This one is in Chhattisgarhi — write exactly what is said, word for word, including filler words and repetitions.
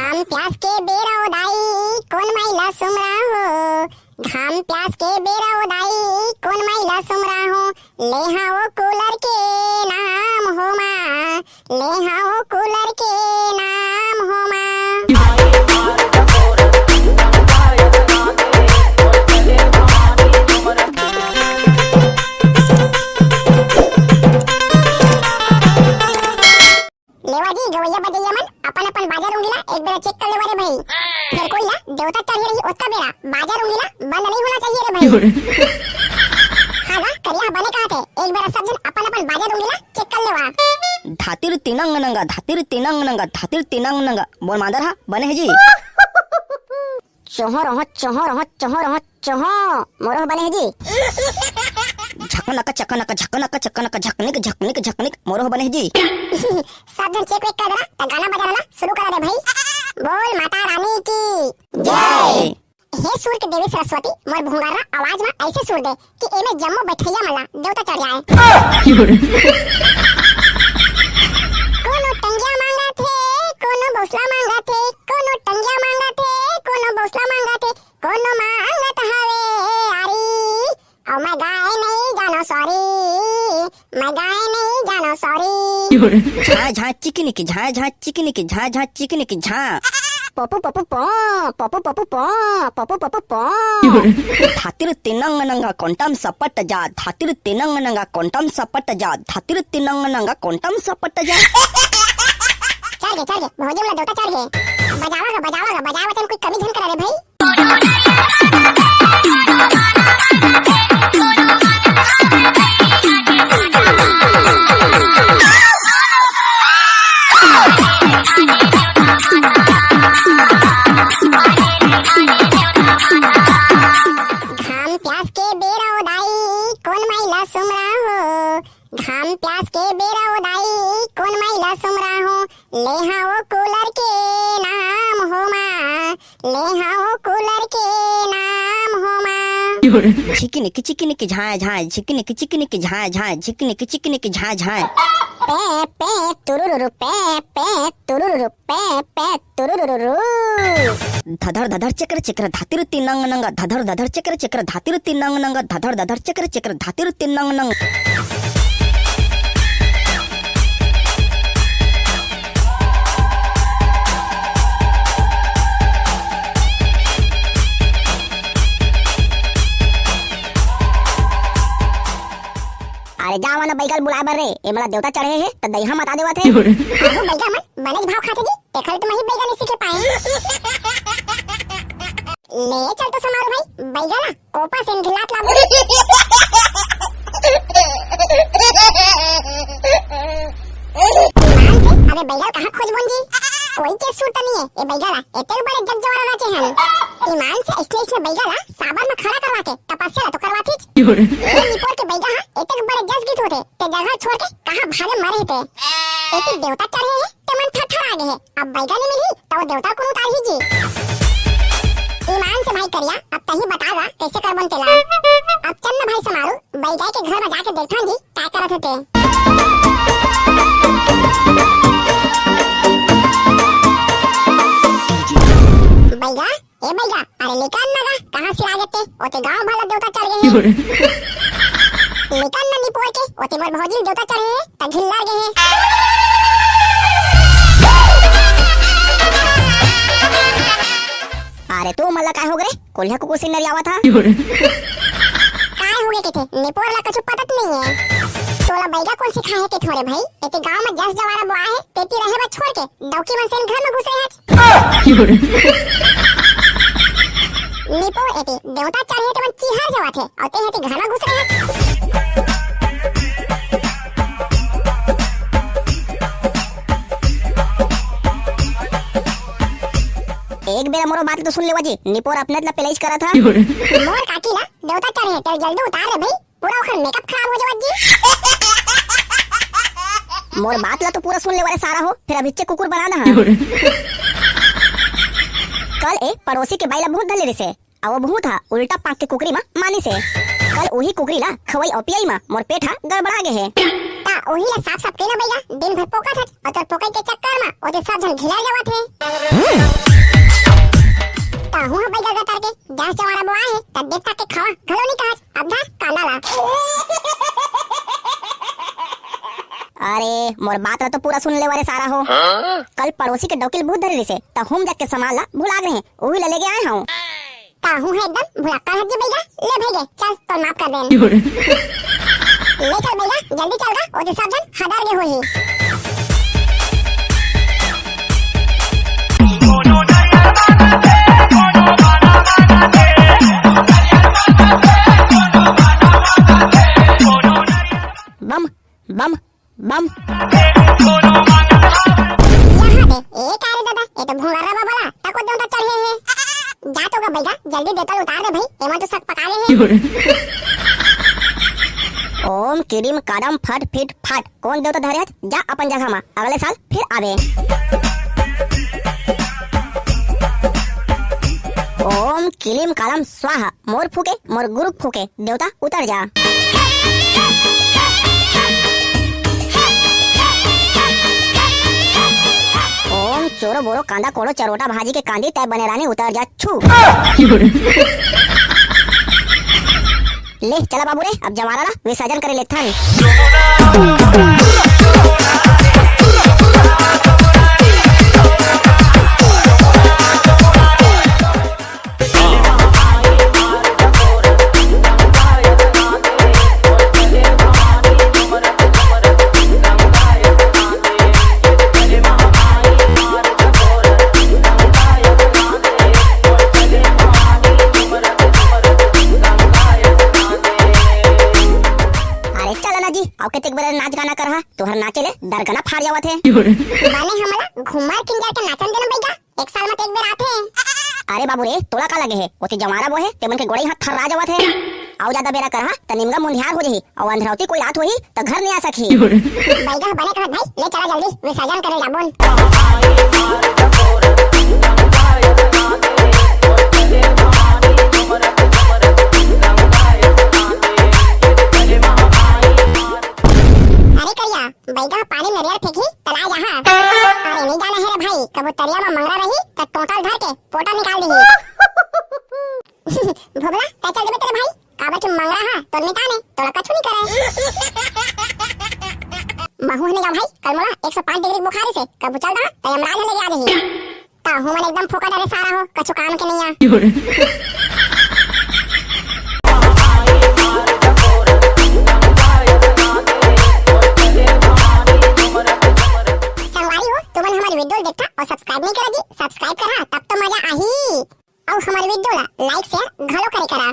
घाम प्यास के बेरा ओ दाई, कोन माई ला सुमरा हो। घाम प्यास के बेरा ओ दाई, कोन माई ला सुमरा हो। ले हाँ ओ कूलर के नाम हो माँ, ले हाँ ओ कूलर के नाम हो माँ। लेवा जी, गवैया बजैया मन, अपन अपन बाजा रुंगी ला एक बेरा चेक कर लेवा रे भाई। फेर कोई ला देवता चढ़े रही ओतका बेरा बाजा रुंगी ला बंद नहीं होना चाहिए रे भाई। हाँ गा, करिया बने कहा थे, एक बेरा सब जन अपन अपन बाजा रुंगी ला चेक कर लेवा। धातिर तिनंग नंगा, धातिर तिनंग नंगा, धातिर तिनंग नंगा। बोल मादर हा, बने है जी। चोहो रहो, चोहो रहो, चोहो रहो, चोहो। मोरो बने है जी। झकनक, चकनक, झकनक, चकनक, झकनिक, झकनिक, झकनिक। मोरो बने है जी। सब जन चेक वेक कर देना, त गाना बजाना ना शुरू करा दे भाई। बोल माता रानी की जय। हे सुर के देवी सरस्वती, मोर भुंगारा आवाज में ऐसे सुर दे कि एमे जम्मो बैठैया मन ला देवता चढ़ जाए। कोनो टंगिया मांगा थे, कोनो बौसला मांगा थे, कोनो टंगिया मांगा थे, कोनो बौसला मांगा थे, कोनो मांगत हवे आरी। अउ मैं गाए नहीं जानो सॉरी, मैं गाए नहीं जानो सॉरी। झाँ झाँ चिकनिक, झाँ झाँ चिकनिक, झाँ झाँ चिकनिक, झाँ। पपु पपु पो, पपु पपु पो, पपु पपु पो। धातिर तिनंग नंगा कोंटम सपट जा, धातिर तिनंग नंगा कोंटम सपट जा, धातिर तिनंग नंगा कोंटम सपट जा। चढ़ गे, चढ़ गे, भौजी मोला देवता चढ़ गे। बजावा गा, बजावा गा, बजावा तन कोई कमी झन करा रे भाई। घाम प्यास के बेरा ओ दाई, कोन माई ला सुमरा हो। घाम प्यास के बेरा ओ दाई, कोन माई ला सुमरा हो। ले हाँ ओ कूलर के नाम हो माँ, ले हाँ ओ कूलर के नाम हो माँ। झिकनिक चिकनिक झाँय झाँय, झिकनिक चिकनिक झाँय झाँय, झिकनिक चिकनिक झाँय झाँय। पे पे तुरुरुरु, पे पे तुरुरुरु, पे पे तुरुरुरु। धधर धधर चक्र चक्र धातिर तिनंग नंग, धधर धधर चक्र चक्र धातिर तिनंग नंग, धधर धधर चक्र चक्र धातिर तिनंग नंग। अरे जावा ना बैगल बुलाए बर रे, ए मोला देवता चढ़े हे, त दइहा मता देवत हे। अहो बैगा मन, बनेच भाव खाथे जी, तेखर तो मही बैगा नहीं सीखे पाए। ले चल तो समारू भाई, बैगा ला कोपा से ढिलात लाबो। ईमान से, अबे बैगा कहाँ खोजबोन जी? कोई के सूट नहीं है, ए बैगा ला, एते बड़े जग जवारा नाचे हन। ईमान से इसने, इसने बैगा ला साबर में खड़ा करवा के तपस्या ला तो करवातीच। ए निपोर के बैगा हा, एते बड़े जस गीत होते, ते जगह छोड़ के कहाँ भागे मरे हे ते। एती देवता चढ़े हे, ते मन थरथरा गे हे। अब बैगा नहीं मिलही, त वो देवता कोन उतारही जी? ईमान से भाई करिया, अब तही बता गा, कैसे करबन तेला। अब चल न भाई समारू, बैगा के घर में जाके देखथन जी, काय करत हे ते। बैगा, ए बैगा, अरे निकल न गा, कहाँ से आ गे ते? ओते गाँव भला देवता चढ़ गे हे। निकल न निपोर के, ओते मोर भौजी देवता चढ़े हे, त घिल्लर गे हे। अरे तू मन ला काय हो गे रे? कोल्हा कुकुर से नरियावत हा। काय हो गे कथे? निपोर ला कछु पता तो नहीं है। तोला बैगा कोन सिखाए हे के थोरे भाई? एती गाँव में जस जवारा बोआ हे, तेती रहे बर छोड़ के डौकी मन से घर में घुस रहे हच। निपो एती, देवता चढ़े हे तेमन चिहर जवाथे, अउ ते हे ते घर में घुस रहे हे। एक बेरा मोरो बात तो सुन लेवा जी, निपोर अपने ला पेलाइस करत हा। मोर काकी ला देवता चढ़े हे, तेला जल्दी उतार रे भाई। पूरा ओखर मेकअप खराब हो जावत जी। मोर बात ला तो पूरा सुन लेवा रे सारा हो, फेर अभिच्चे कुकुर बना दहा। कल ए पड़ोसी के बाई ला भूत धर ले रिसे, अउ वो भूत हा उल्टा पाक के कुकरी मा मानिसे। कल उही कुकरी ला खवई अउ पियई मा मोर पेट हा गड़बड़ा गे हे। ता ओही ला साफ साफ कही ना बइगा, दिन भर पोकत हच, अउ तोर पोकई के चक्कर म ओती सब झन घिलर जावत हे। तहूं ह बइगा गतर के, जस जंवारा बोआए हे, त देख ताक के खवा घलो नइ कहच, अब धर कांदा ला। अरे, मोर बात ला तो पूरा सुन लेवा रे सारा हो। कल पड़ोसी के डौकी ल भूत धरे रिहिसे, त होम जाके सामान ला भुला गे रहें, उही ला लेगे आए हंव। तहूं ह एकदम भुलक्कड़ हस जी बइगा। ले भइगे, चल, तोर माफ कर देन। ले चल बइगा, जल्दी चल गा, ओती सब झन हदर गे होही। Bomb, bomb, bomb. यहाँ दे, ए का रे दादा, ए तो भोंगर्रा बाबा ला तको देवता चढ़े हे। जा तो गा बइगा, जल्दी देवता ल उतार दे भई, एमन तो सक पका ले हे। ओम किरिम करम फट फिट फट, कोन देवता धरे हच? जा अपन जगह मा, अगले साल फिर आबे। ओम किलिम कालम स्वाहा, मोर फूके, मोर गुरु फूके, देवता उतर जा। ओम चोरो बोरो कांदा कोड़ो चरोटा भाजी के कांदी, तै बने रानी उतर जा छू। ले चला बाबू रे, अब जंवारा ला विसर्जन करे लेथन। अरे चल ना जी, अउ कतेक बेर नाच गाना करहा, तोहर नाचे ले दरगना फाड़ जावत हे। बने हमला घुमर किंजर के नाचन देना बइगा, एक साल म तो एक बेर आथे। अरे बाबू रे, तोला का लगे हे, ओती जंवारा बोहे, तेमन के गोड़ई हाथ थर्रा जावत हे। अउ जादा बेरा करहा, त निमगा मुंधियार हो जाही, अउ अंधरौती कोई रात होही, त घर नइ आ सकही। बइगा बने कहत भाई, ले चला जल्दी, विसर्जन करे जाबोन। अरे करिया, बइगा पानी नरियर फेंकही, त ला जाहा। अरे नइ जाना हे रे भाई, कभू तरिया म मंगरा रही, त टोंटा ल धर के पोटा निकाल दिही। भोभला, तै चल देबे तेरे भाई, काबर के मंगरा हा, तोर मितान ए, तोला कछु नइ करे। महू हने गा भाई, कल मोला एक सौ पाँच डिग्री बुखार रिहिसे, कभू चल दा, त यमराज ह लेगे आ जाही। तहूं मन एकदम फोकट अरे सारा हो, कछु काम के नइ आ। संगवारी हो, तुमन हमर video ल देखथा अउ subscribe नइ करा जी, subscribe करहा, तब तो मजा आही। अउ हमर video ला like share घलो करे करा।